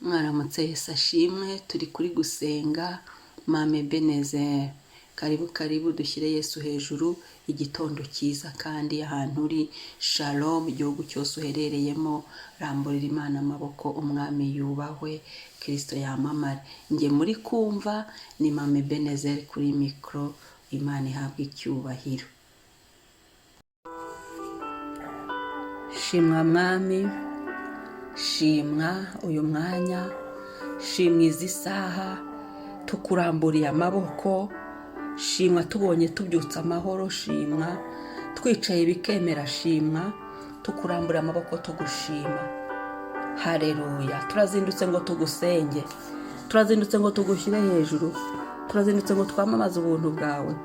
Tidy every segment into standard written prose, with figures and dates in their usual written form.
Mwaramutse, Yesu ashimwe. Turi kuri gusenga Mame Benezeri. Karibu, karibu, dushyire Yesu hejuru. Igitondo cyiza kandi ahantu uri, shalom. Igihugu cyose uherereyemo, ramburira Imana amaboko. Umwami yubahwe, Kirisito yamamare. Njye muri kumva ni Mame Benezeri kuri mikoro. Imana ihabwe icyubahiro. Shimwa Mwami, shimwa uyu mwanya, shimwa izi saha tukuramburiye amaboko, shimwa tubonye tubyutse amahoro, shimwa twicaye bikemera, shimwa tukuramburiye amaboko tugushima. Hareruya! Turazindutse ngo tugusenge, turazindutse ngo tugushyire hejuru, turazindutse ngo twamamaze ubuntu bwawe,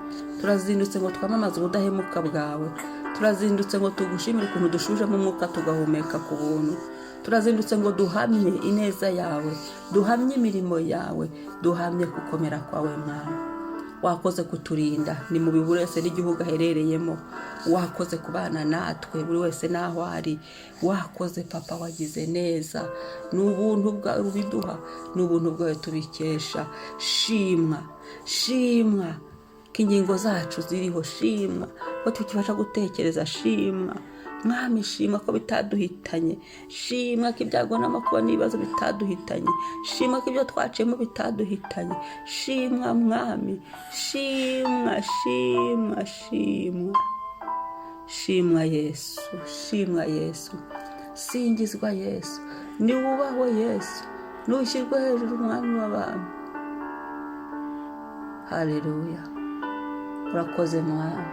turazindutse ngo twamamaze ubudahemuka bwawe, turazindutse ngo tugushimire ukuntu dushujemo umwuka tugahumeka ku buntu, turazindutse ngo duhamye ineza yawe, duhamye imirimo yawe, duhamye gukomera kwawe. Mwami, wakoze kuturinda. Ni mu buri wese n'igihugu aherereyemo, wakoze kubana natwe, buri wese n'aho ari. Wakoze Papa, wagize neza. Ni ubuntu bwawe bubiduha, ni ubuntu bwawe tubikesha. Shimwa, shimwa ko ingingo zacu ziriho, shimwa ko tukibasha gutekereza, shimwa Mwami, shimwa ko bitaduhitanye, shimwa ko ibyago n'amakuba n'ibibazo bitaduhitanye, shimwa ko ibyo twaciyemo bitaduhitanye. Shimwa Mwami, shimwa, shimwa, shimwa, shimwa Yesu, shimwa Yesu, singizwa Yesu, niwubahwe Yesu, nushyirwe hejuru Umwami w'abami. Haleluya! Urakoze Mwami,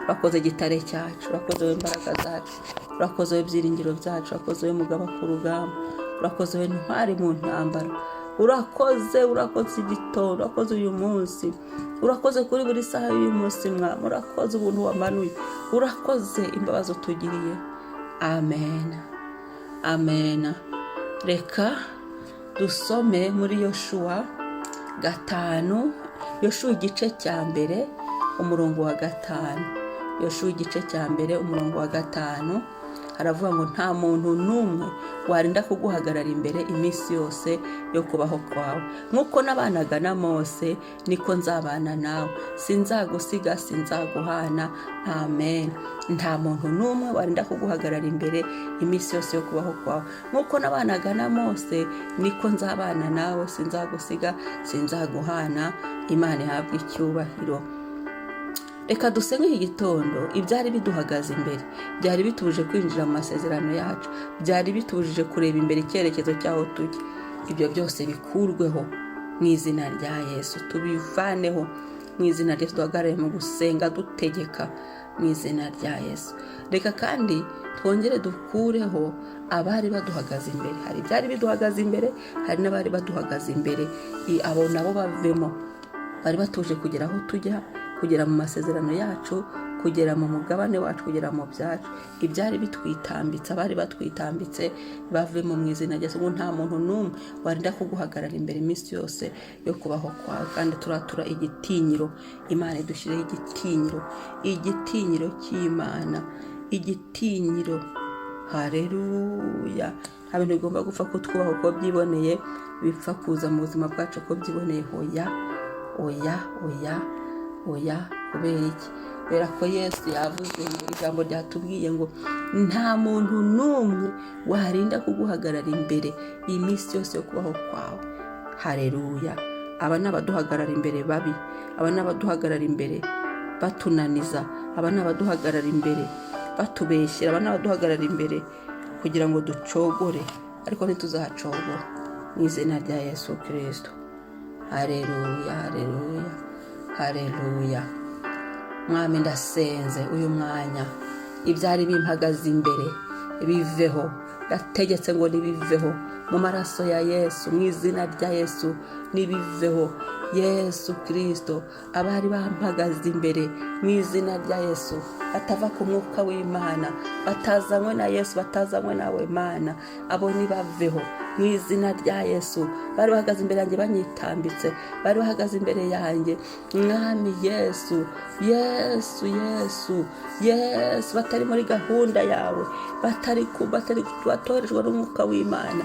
urakoze gitare cyacu, urakoze we imbaraga zacu, urakoze we byiringiro byacu, urakoze we mugaba ku rugamba, urakoze we ntwari mu ntambara. Urakoze, urakoze igitondo, urakoze uyu munsi, urakoze kuri buri saha y'uyu munsi. Mwami, urakoze ubuntu wamanuye, urakoze imbabazi utugiriye. Amen, amen. Reka dusome muri Yoshuwa 5, Yoshuwa igice cya 1 umurongo wa 5. Yoshuwa igice cya 1 umurongo wa 5 haravuga ngo: "Nta muntu n'umwe warinda kuguhagarara imbere iminsi yose yo kubaho kwawe. Nk'uko nabanaga na Mose, niko nzabana nawe, sinzagusiga, sinzaguhana." Amen. Nta muntu n'umwe warinda kuguhagarara imbere iminsi yose yo kubaho kwawe. Nk'uko nabanaga na Mose, niko nzabana nawe, sinzagusiga, sinzaguhana. Imana ihabwe icyubahiro. Reka dusenge iki gitondo. Ibyari biduhagaze imbere, byari bitubujije kwinjira mu masezerano yacu, byari bitubujije kureba imbere icyerekezo cy'aho tujya, ibyo byose bikurweho mu izina rya Yesu. Tubivaneho mu izina rya Yesu. Duhagarare mu gusenga dutegeka mu izina rya Yesu. Reka kandi twongere dukureho abari baduhagaze imbere. Hari ibyari biduhagaze imbere, hari n'abari baduhagaze imbere. Abo nabo bavemo, bari batuje kugera aho tujya, kugera mu masezerano yacu, kugera mu mugabane wacu, kugera mu byacu. Ibyari bitwitambitse, abari batwitambitse bavemo mu izina rya Yesu. Ngo nta muntu n'umwe warinda kuguhagarara imbere iminsi yose yo kubaho kwawe. Kandi turatura igitinyiro. Imana idushyireho igitinyiro, igitinyiro cy'Imana, igitinyiro. Hareruya! Nta bintu bigomba gupfa kutwubaha uko byiboneye, bipfa kuza mu buzima bwacu uko byiboneye. Oya, oya, oya, oya. Kubera iki? Kubera ko Yesu yavuze ngo, ijambo ryatubwiye ngo nta muntu n'umwe warinda kuguhagarara imbere iminsi yose yo kubaho kwawe. Hareruya! Aba ni abaduhagarara imbere babi, aba ni abaduhagarara imbere batunaniza, aba ni abaduhagarara imbere batubeshyera, aba ni abaduhagarara imbere kugira ngo ducogore, ariko ntituzacogora mu izina rya Yesu Kirisito. Hareruya, hareruya, hareruya! Mwami, ndasenze uyu mwanya, ibyari bimpagaze imbere biveho. Ndategetse ngo nibiveho mu maraso ya Yesu, mu izina rya Yesu, nibiveho. Yesu Kirisito, abari bampagaze imbere mu izina rya Yesu, batava ku mwuka w'Imana, batazanywe na Yesu, batazanywe nawe Mana, abo nibaveho mu izina rya Yesu. Bari bahagaze imbere yanjye banyitambitse, bari bahagaze imbere yanjye, Mwami Yesu, Yesu, Yesu, Yesu, batari muri gahunda yawe, batari batorejwe n'umwuka w'Imana,